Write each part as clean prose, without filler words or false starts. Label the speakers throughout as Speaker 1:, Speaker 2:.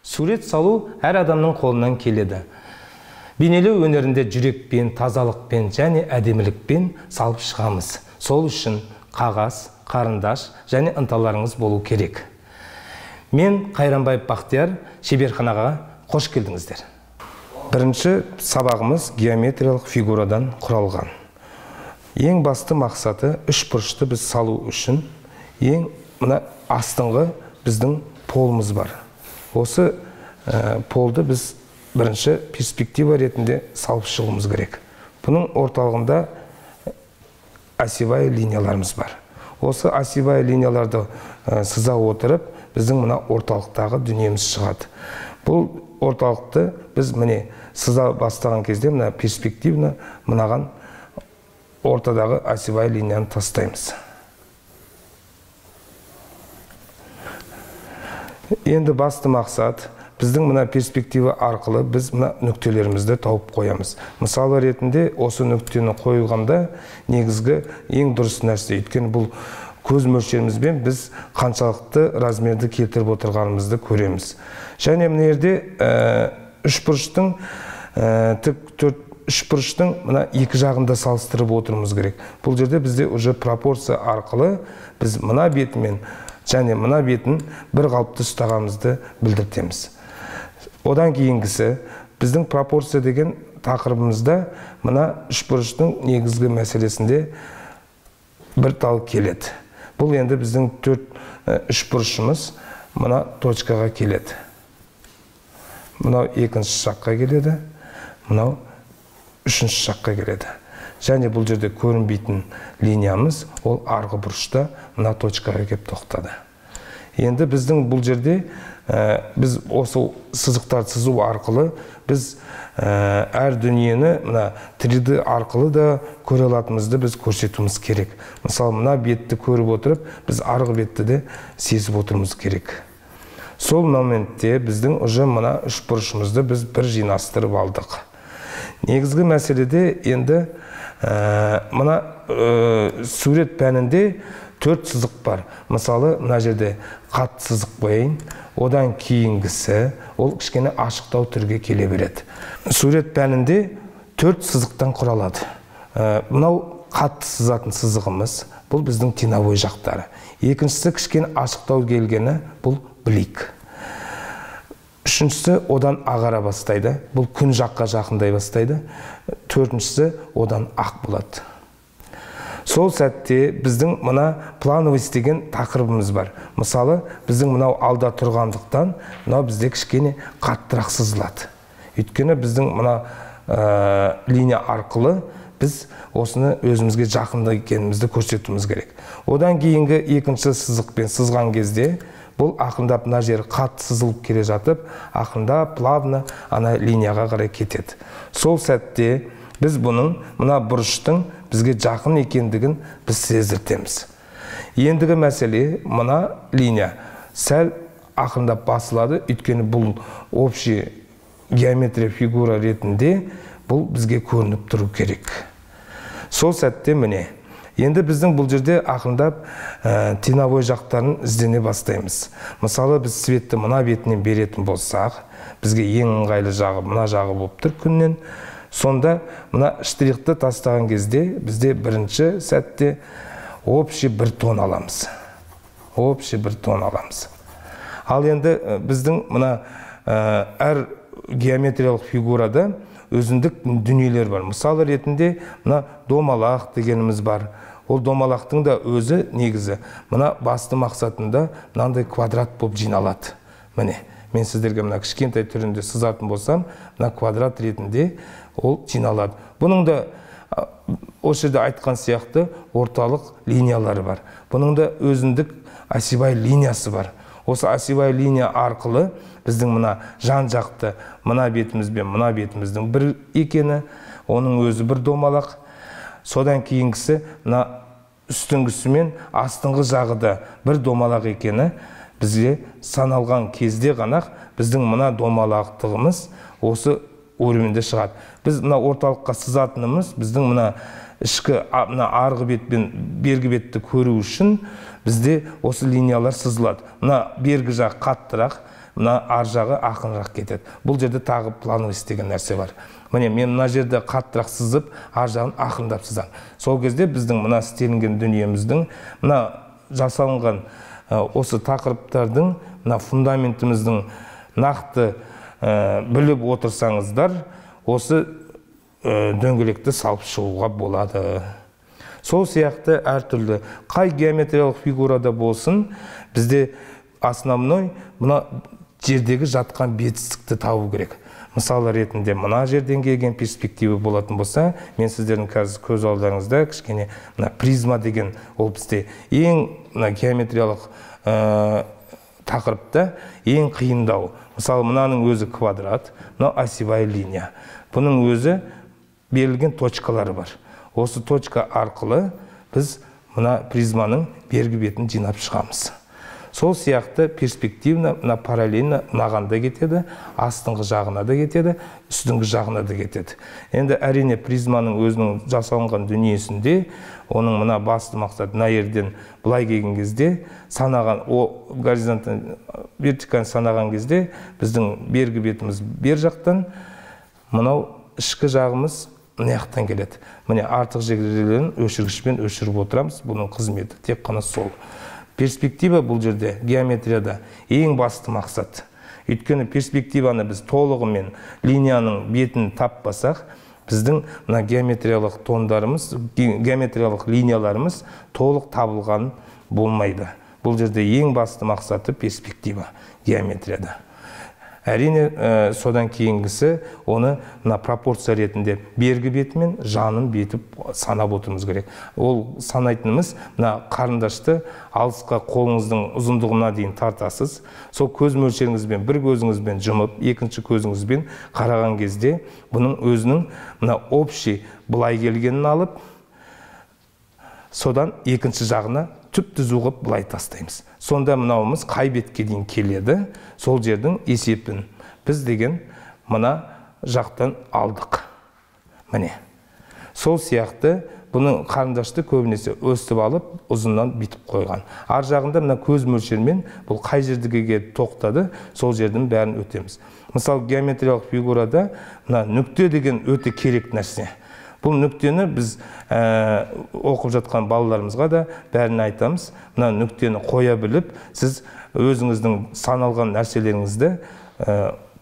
Speaker 1: Сурет салу әр адамның қолынан келеді. Бейнелеу өнерінде жүрекпен, тазалықпен және әдемілікпен салып шығамыз. Сол үшін қағаз, қарындаш және ынталарыңыз болу керек. Мен Қайранбаев Бақтияр, шеберханаға қош келдіңіздер. Бірінші сабағымыз геометриялық фигурадан құралған. Ең басты мақсаты үш бұрышты біз салу үшін ең мына астыңғы біздің полымыз бар. Осы полды біз бірінші перспектива ретінде салып шығуымыз керек. Бұның орталығында осевая линияларымыз бар. Осы осевая линияларды сыза отырып, біздің мына орталықтағы дүниеміз шығады. Бұл орталықты біз міне сыза бастаған кезде мына перспективны мынаған ортадағы осевая линияны тастаймыз. Енді басты мақсат біздің мына перспектива арқылы біз мына нүктелерімізді тауып қоямыз. Мысалы ретінде осы нүктені қойылғанда негізгі ең дұрыс нәрсе, өйткені бұл көз мөлшерімізбен біз қаншалықты размерді келтіріп отырғанымызды көреміз. Және мына жерде үшбұрыштың тік үшбұрыштың мына екі жағында салыстырып отыруымыз керек. Бұл жерде бізде уже пропорция арқылы біз мына бетімен және мына бетін бір қалыпты ұстағанымызды білдіртеміз. Одан кейінгісі біздің пропорция деген тақырыбымызда мына үшбұрыштың негізгі мәселесінде бір тал келеді. Бұл енді біздің төрт үшбұрышымыз мына точкаға келеді. Мынау екінші жаққа келеді, мынау үшінші жаққа келеді. Және бұл жерде көрінбейтін линиямыз ол арғы бұрышта мына точкаға келіп тоқтады. Енді біздің бұл жерде біз осы сызықтарды сызу арқылы біз әр дүниені мына 3D арқылы да көре алатынымызды біз көрсетуіміз керек. Мысалы, мына бетті көріп отырып, біз арғы бетті де сезіп отыруымыз керек. Сол моментте біздің уже мына үшбұрышымызды біз бір жинастырып алдық. Негізгі мәселеде енді мына сурет пәнінде төрт сызық бар. Мысалы, мына жерде қатты сызық қояйын, одан кейінгісі ол кішкене ашықтау түрге келе береді. Сурет пәнінде төрт сызықтан құралады. Мынау қатты сызатын сызығымыз, бұл біздің теновой жақтары. Екіншісі кішкене ашықтау келгені, бұл блик. Үшіншісі одан ағара бастайды, бұл күн жаққа жақындай бастайды. Төртіншісі одан ақ болады. Сол сәтте біздің мына плановость деген тақырыбымыз бар. Мысалы, біздің мынау алда тұрғандықтан, мынау бізде кішкене қаттырақ сызылады. Өйткені біздің мына линия арқылы біз осыны өзімізге жақында екенімізді көрсетуіміз керек. Одан кейінгі екінші сызықпен сызған кезде, бұл ақырындап мына жері қатты сызылып келе жатып, ақырындап плавно ана линияға қарай кетеді. Сол сәтте біз бұның мына бұрыштың бізге жақын екендігін біз сездіртеміз. Ендігі мәселе мына линия сәл ақырындап басылады, өйткені бұл общий геометрия фигура ретінде бұл бізге көрініп тұру керек. Сол сәтте міне, енді біздің бұл жерде ақырындап теновой жақтарын іздене бастаймыз. Мысалы, біз светті мына бетінен беретін болсақ, бізге ең ыңғайлы жағы мына жағы болып тұр күннен. Сонда мына штрихты тастаған кезде бізде бірінші сәтте общий бір тон аламыз. Общий бір тон аламыз. Ал енді біздің мына әр геометриялық фигурада өзіндік дүниелер бар. Мысалы ретінде мына домалақ дегеніміз бар. Ол домалақтың да өзі негізі мына басты мақсатында мынандай квадрат болып жиналады. Міне, мен сіздерге мына кішкентай түрінде сызатын болсам, мына квадрат ретінде ол жиналады. Бұның да осы жерде айтқан сияқты орталық линиялары бар. Бұның да өзіндік осевая линиясы бар. Осы осевая линия арқылы біздің мына жан жақты мына бетіміз бен мына бетіміздің бір екені, оның өзі бір домалақ. Содан кейінгісі мына үстіңгісі мен астыңғы жағы да бір домалақ екені бізге саналған кезде ғана біздің мына домалақтығымыз осы уровеньде шығады. Біз мына орталыққа сызатынымыз біздің мына ішкі мына арғы бет пен бергі бетті көру үшін бізде осы линиялар сызылады. Мына бергі жақ қаттырақ, мына ар жағы ақырынырақ кетеді. Бұл жерде тағы плановость деген нәрсе бар. Міне, мен мына жерде қаттырақ сызып, ар жағын ақырындап сызамын. Сол кезде біздің мына істелінген дүниеміздің, мына жасалынған осы тақырыптардың, мына фундаментіміздің нақты біліп отырсаңыздар, осы дөңгелекті салып шығуға болады. Сол сияқты әртүрлі қай геометриялық фигурада болсын, бізде основной мына жердегі жатқан бетістікті табу керек. Мысалы ретінде мына жерден келген перспектива болатын болса, мен сіздердің қазір көз алдарыңызда кішкене мына призма деген, ол бізде ең мына геометриялық тақырыпта ең қиындау. Мысалы, мынаның өзі квадрат, мынау осевая линия. Бұның өзі берілген точкалары бар. Осы точка арқылы біз мына призманың бергі бетін жинап шығамыз. Сол сияқты перспективно, мына параллельно мынаған да кетеді, астыңғы жағына да кетеді, үстіңгі жағына да кетеді. Енді әрине призманың өзінің жасалынған дүниесінде оның мына басты мақсаты мына жерден былай келген кезде санаған, о горизонттан вертикаль санаған кезде біздің бергі бетіміз бер жақтан, мынау ішкі жағымыз мына жақтан келеді. Міне, артық жерлерін өшіргішпен өшіріп отырамыз. Бұның қызметі тек қана сол. Перспектива бұл жерде геометрияда ең басты мақсат. Өйткені перспективаны біз толығымен линияның бетін таппасақ, біздің мына геометриялық тондарымыз, геометриялық линияларымыз толық табылған болмайды. Бұл жерде ең басты мақсаты перспектива геометрияда. Әрине, содан кейінгісі оны мына пропорция ретінде бергі бетімен жанын бетіп санап отыруымыз керек. Ол санайтынымыз мына қарындашты алысқа қолыңыздың ұзындығына дейін тартасыз. Сол көз мөлшеріңізбен бір көзіңізбен жұмып, екінші көзіңізбен қараған кезде бұның өзінің мына общий былай келгенін алып, содан екінші жағына түп түзу қылып былай тастаймыз. Сонда мынауымыз қай бетке дейін келеді, сол жердің есепін біз деген мына жақтан алдық. Міне. Сол сияқты бұның қарындашты көбінесе өстіп алып, ұзыннан бүйтіп қойған. Ар жағында мына көз мөлшермен бұл қай жердегіге тоқтады, сол жердің бәрін өтеміз. Мысалы, геометриялық фигурада мына нүкте деген өте керек нәрсе. Бұл нүктені біз оқып жатқан балаларымызға да бәрін айтамыз. Мына нүктені қоя біліп, сіз өзіңіздің саналған нәрселеріңізді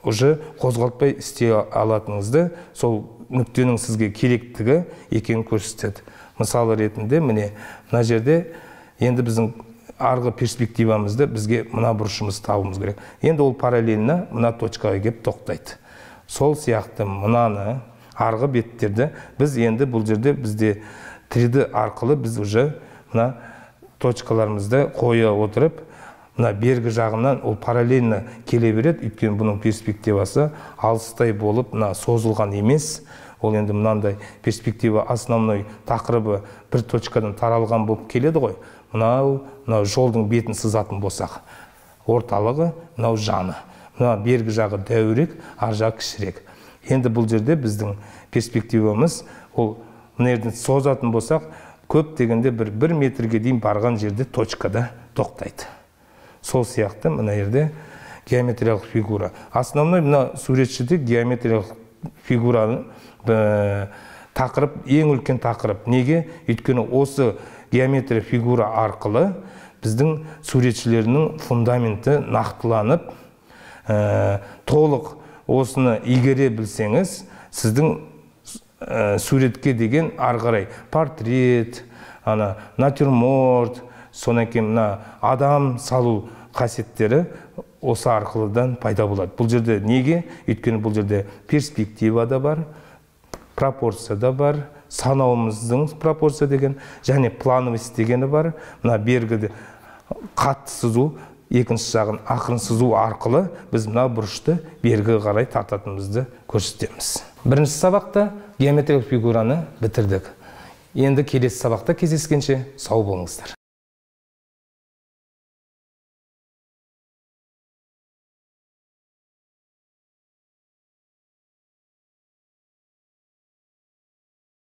Speaker 1: уже қозғалтпай істей алатыныңызды, сол нүктенің сізге керектігі екенін көрсетеді. Мысалы ретінде, міне, мына жерде енді біздің арғы перспективамызды бізге мына бұрышымыз табуымыз керек. Енді ол параллельно мына точкаға келіп тоқтайды. Сол сияқты мынаны арғы беттерді біз енді бұл жерде бізде 3D арқылы біз уже мына точкаларымызды қоя отырып, мына бергі жағынан ол параллельно келе береді, өйткені бұның перспективасы алыстай болып мына созылған емес. Ол енді мынандай перспектива основной тақырыбы бір точкадан таралған болып келеді ғой. Мынау жолдың бетін сызатын болсақ, орталығы мынау жаны. Мына бергі жағы дәуірек, ар жағы кішірек. Енді бұл жерде біздің перспективамыз, ол мына жерден созатын болсақ, көп дегенде бір метрге дейін барған жерде точкада тоқтайды. Сол сияқты мына жерде геометриялық фигура. Основной мына суретшіде геометриялық фигураны тақырып, ең үлкен тақырып. Неге? Өйткені осы геометрия фигура арқылы біздің суретшілерінің фундаменті нақтыланып, толық осыны игере білсеңіз, сіздің суретке деген ары қарай портрет, ана натюрморт, содан кейін мына адам салу қасиеттері осы арқылыдан пайда болады. Бұл жерде неге? Өйткені бұл жерде перспектива да бар, пропорция да бар, санауымыздың пропорция деген, және плановость дегені бар. Мына бергіде қатты сызу, екінші жағын ақырын сызу арқылы біз мына бұрышты бергі қарай тартатынымызды көрсетеміз. Бірінші сабақта геометриялық фигураны бітірдік. Енді келесі сабақта кездескенше сау болыңыздар.